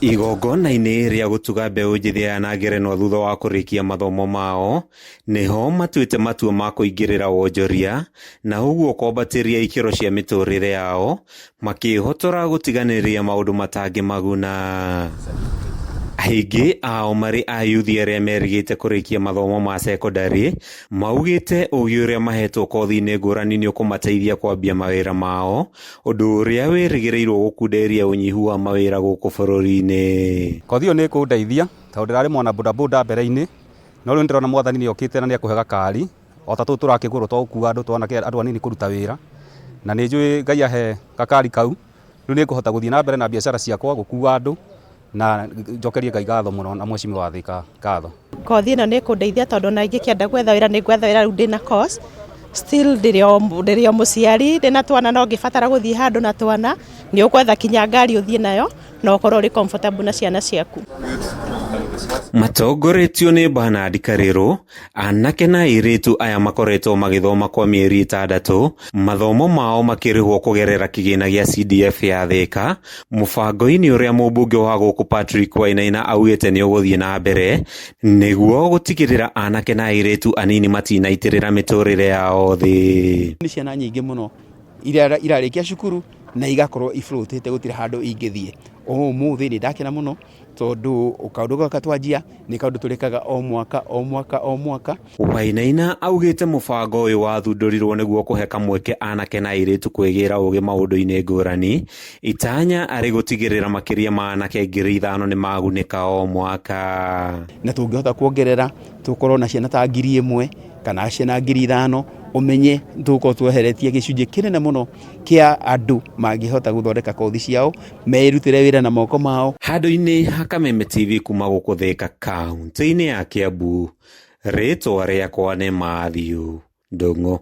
Igongona-inĩ rĩa gũtuga mbeũ njĩthĩ aya na ngerenwa thutha wa kũrĩkia mathomo mao, nĩho matuĩte matua ma kũingĩrĩra wonjoria na ũguo kwambatĩria ikĩro cia mĩtũrĩre yao, makĩhotora gũtiganĩria maũndũ matangĩmaguna. Aingĩ ao marĩ ayuthi arĩa merĩgĩte kũrĩkia mathomo ma cekondarĩ, maugĩte ũgĩ ũrĩa mahetwo kothi-inĩ ngũrani nĩ ũkũmateithia kwambia mawĩra mao, ũndũ ũrĩa wĩrĩgĩrĩirwo gũkunderia ũnyihu wa mawĩra gũkũ bũrũri-inĩ. Kothi ĩyo nĩ ĩkũndeithia tondũ ndĩrarĩ mwana bodaboda mbere-inĩ, no rĩu nĩndĩrona mwathani nĩ okĩte na nĩ ekũhe gakari o ta tũtũ tũrakĩgũrwo twa gũkua andũ twanake andũ anini kũruta wĩra, na nĩ njũĩ Ngai ahe gakari kau, rĩu nĩ ngũhota gũthiĩ na mbere na biacara ciakwa gũkua andũ na njokerie Ngai ngatho mũno na mheshimiwa Thika ngatho. Kothi ĩno nĩ ĩkũndeithia tondũ ona ingĩkĩenda gwetha wĩra nĩ ngwetha wĩra rĩu ndĩna course, still ndĩrĩ o mũciari ndĩna twana no ngĩbatara gũthiĩ handũ na twana nĩ ũgwetha kinya ngari ũthiĩ nayo na ũkorwo ũrĩ comfortable na ciana ciaku. Matongoretio nĩ Bernard Karĩrũ, anake na airĩtu aya makoretwo magĩthoma kwa mĩeri 6, mathomo mao makĩrĩhwo kũgerera kĩgĩna gĩa CDF ya Thika, mũbango-inĩ ũrĩa mũmbunge wa gũkũ Patrick Wainaina augĩte nĩ ũgũthiĩ na mbere nĩguo gũtigĩrĩra anake na airĩtu anini matinaitĩrĩra mĩtũrĩre yao thĩ. Nĩ ciana nyingĩ mũno iria irarĩkia cukuru na igakorwo ifloatĩte gũtirĩ handũ ingĩthiĩ. Ũmũthĩ nĩ ndakena mũno tondũ kaũndũ gaka twanjia nĩ kaũndũ tũrĩkaga o mwaka o mwaka o mwaka. Wainaina augĩte mũbango ũyũ wathundũrirwo nĩguo kũhe kamweke anake na airĩtu kwĩgĩra ũgĩ maũndũ-inĩ ngũrani, itanya arĩ gũtigĩrĩra makĩria ma anake 5,000 nĩ magunĩka o mwaka. Na tũngĩhota kuongerera tũkorwo na ciana ta 1,000 kana ciana 5,000 ũmenye tũgũkorwo tweheretie gĩcunjĩ kĩnene mũno kĩa andũ mangĩhota gũthondeka kothi ciao merutĩre wĩra na moko mao. Handũ-inĩ ha Kameme TV kuma gũkũ Thika kaunti-inĩ ya Kiambu, rĩtwa rĩakwa nĩ Matthew Ndung'u.